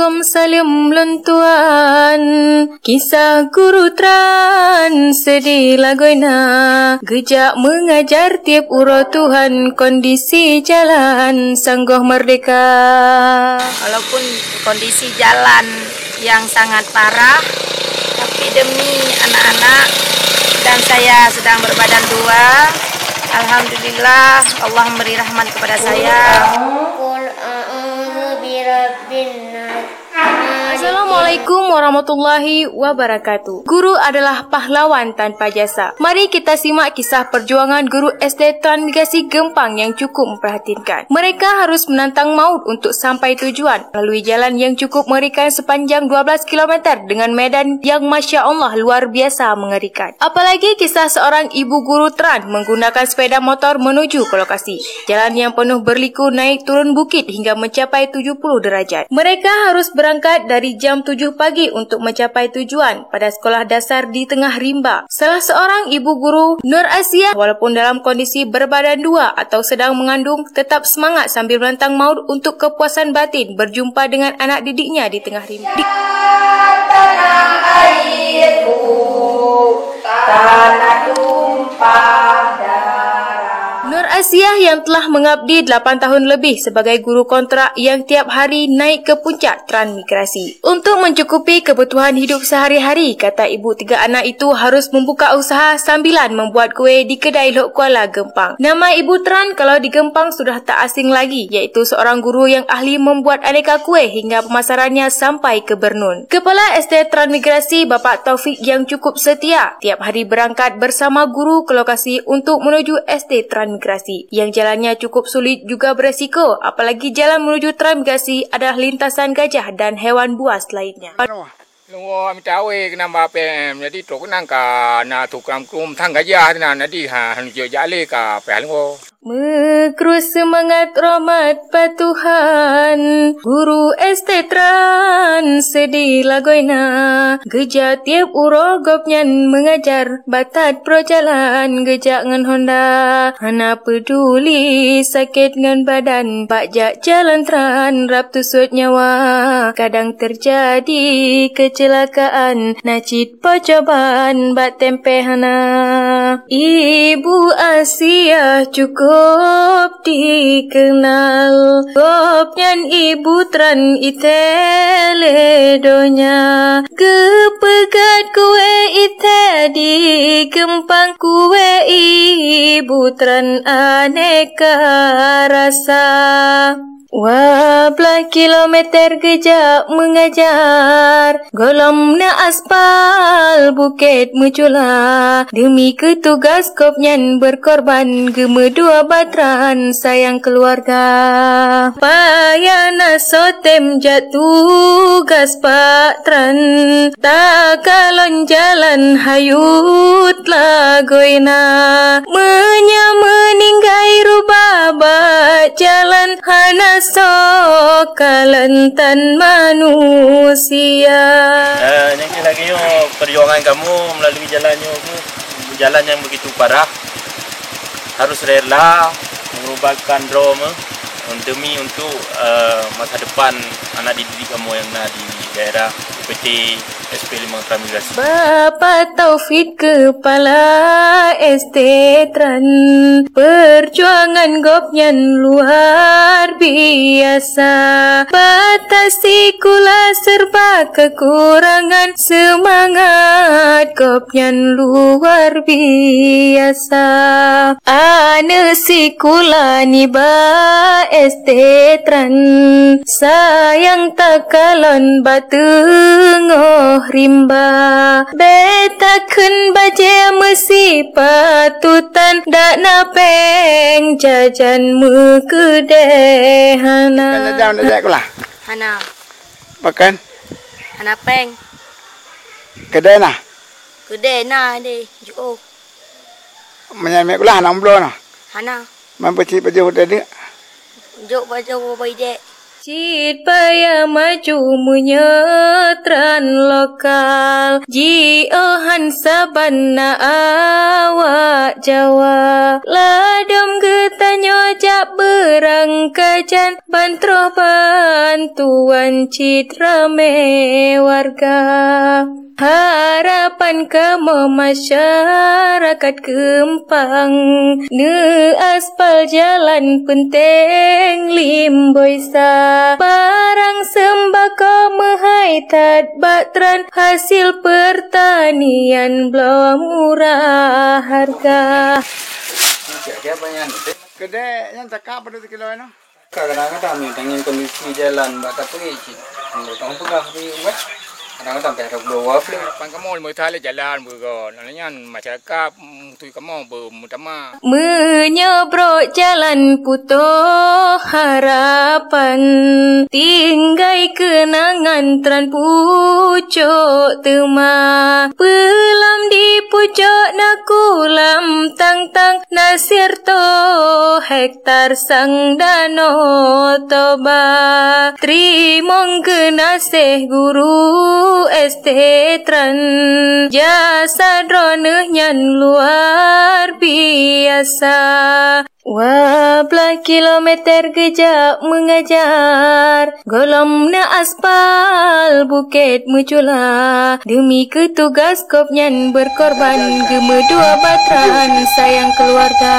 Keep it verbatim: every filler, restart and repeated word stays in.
Saleuem lôn tuan, kisah guru Tran seudeh lagoina, geujak meungajar tieb uroe Tuhan, kondisi jalan sanggoh meurdeka. Walaupun kondisi jalan yang sangat parah, tapi demi anak-anak dan saya sedang berbadan dua, alhamdulillah Allah memberi rahmat kepada saya. Qul a'udzu birabbin nas. Assalamualaikum warahmatullahi wabarakatuh. Guru adalah pahlawan tanpa jasa. Mari kita simak kisah perjuangan guru S D Transmigrasi Geumpang yang cukup memprihatinkan. Mereka harus menantang maut untuk sampai tujuan melalui jalan yang cukup mengerikan sepanjang dua belas kilometer dengan medan yang masya Allah luar biasa mengerikan. Apalagi kisah seorang ibu guru Tran menggunakan sepeda motor menuju ke lokasi. Jalan yang penuh berliku, naik turun bukit hingga mencapai tujuh puluh derajat. Mereka harus berangkat dari jam tujuh pagi untuk mencapai tujuan pada sekolah dasar di tengah rimba. Salah seorang ibu guru, Nur Asiah, walaupun dalam kondisi berbadan dua atau sedang mengandung, tetap semangat sambil menantang maut untuk kepuasan batin berjumpa dengan anak didiknya di tengah rimba. Di tanah airku, tanah tumpah darah. Nur Asiah yang telah mengabdi delapan tahun lebih sebagai guru kontrak yang tiap hari naik ke puncak Transmigrasi. Untuk mencukupi kebutuhan hidup sehari-hari, kata ibu tiga anak itu harus membuka usaha sambilan membuat kue di kedai Lhok Kuala Geumpang. Nama ibu Tran kalau di Geumpang sudah tak asing lagi, yaitu seorang guru yang ahli membuat aneka kue hingga pemasarannya sampai ke Bernun. Kepala S D Transmigrasi, Bapak Taufik, yang cukup setia, tiap hari berangkat bersama guru ke lokasi untuk menuju S D Transmigrasi, yang jalannya cukup sulit juga beresiko, apalagi jalan menuju Transmigrasi adalah lintasan gajah dan hewan buas lainnya. Lôn woe mita awé keunan bak P M, jadi trok keunan ka na tukang krueng tang gajah teunan, jadi ha, han jok jak lé ka payah lôn woe. Meukruh seumangat rahmat bak Tuhan, guru S T Tran seudeh lagoina, geujak tieb uroe gobnyan meungajar, bak that peujalan geujak ngon honda. Hana peuduli sakét ngon badan, bak jak jalan Tran rab teusut nyawa. Kadang teujadi keuceulakaan, na cit peucobaan bak teumpéh hana. Ibu Asiah cukup dikeunal, gobnyan ibu Tran itéh lé donya. Geupeugét kue itéh di Geumpang, kue ibu Tran aneka rasa. Dua blaih kilometer geujak meungajar, gohlom na aspal, bukét meucula. Deumi keu tugas gobnyan beukorban, geumeudua bak Tran sayang keuluwarga. Payah na soe tem jak tugas bak Tran, takalon jalan hayut lagoina. Meunyoe meuninggai rubah bak jalan, hana soe kalon tan manusia. Eh, nyang keuh lagèe nyoe, perjuangan kamoe meulalu jalan nyoe keuh, jalan nyang begitu parah. Harus rela mengorbankan droe meuh demi untuk, eh, masa depan anak didik kamoe nyang na di daerah U P T S P lima Transmigrasi. Bapak Taufik, Kepala S T Tran, perjuangan gobnyan luar biasa. Bak that sikula serba kekurangan, semangat gobnyan luar biasa. Aneuk sikula nibak S T Tran, sayang takalon bak teungoh rimba. Bèk takheun bajèe meusipatotan, dak na pèng jajan meukeudèe hana. Kan jajan dak jak keulah? Hana. Pakon? Hana pèng. Keudèe na? Keudèe na deh, jiôh. Meunyan mèt keulah hana umblo na? Hana. Man peucit pajoh teudeuk? Jok pajoh bak idek. Cit payah maju meunyoe Tran lokal, jiôh han saban na awak Jawa. Ladôm geutanyoe jak beurangkat Jan ban troh bantuan cit ramé warga. Harapan kamoe masyarakat keumpang, neuaspal jalan peunteng limboisa. Barang seumbako meuhai that bak tran, hasil peurtanian bloe murah harga. Keudéh nyan cakap pada sikilo inoe. Kadang-kadang tangieng kondisi jalan bak tapi cit. Menurut orang peugah di ubat. Kadang-kadang payah dua puluh dua puluh. Harapan kamoe meusalah jalan beugon. Nyan masyarakat mutui kamoe beumutama. Meunyoe brok jalan putôh harapan, tinggai keunangan tran pucôk teuma. Peulam di pucôk na kulam tang-tang, na sirtoh hektar sang Danau Toba. Teurimong geunaséh guru S T Tran, jasa droeneuh nyan luar biasa. Dua blaih kilometer geujak meungajar, gohlom na aspal bukét meucula. Deumi keu tugas gobnyan beurkorban, geumeudua bak tran sayang keuluwarga.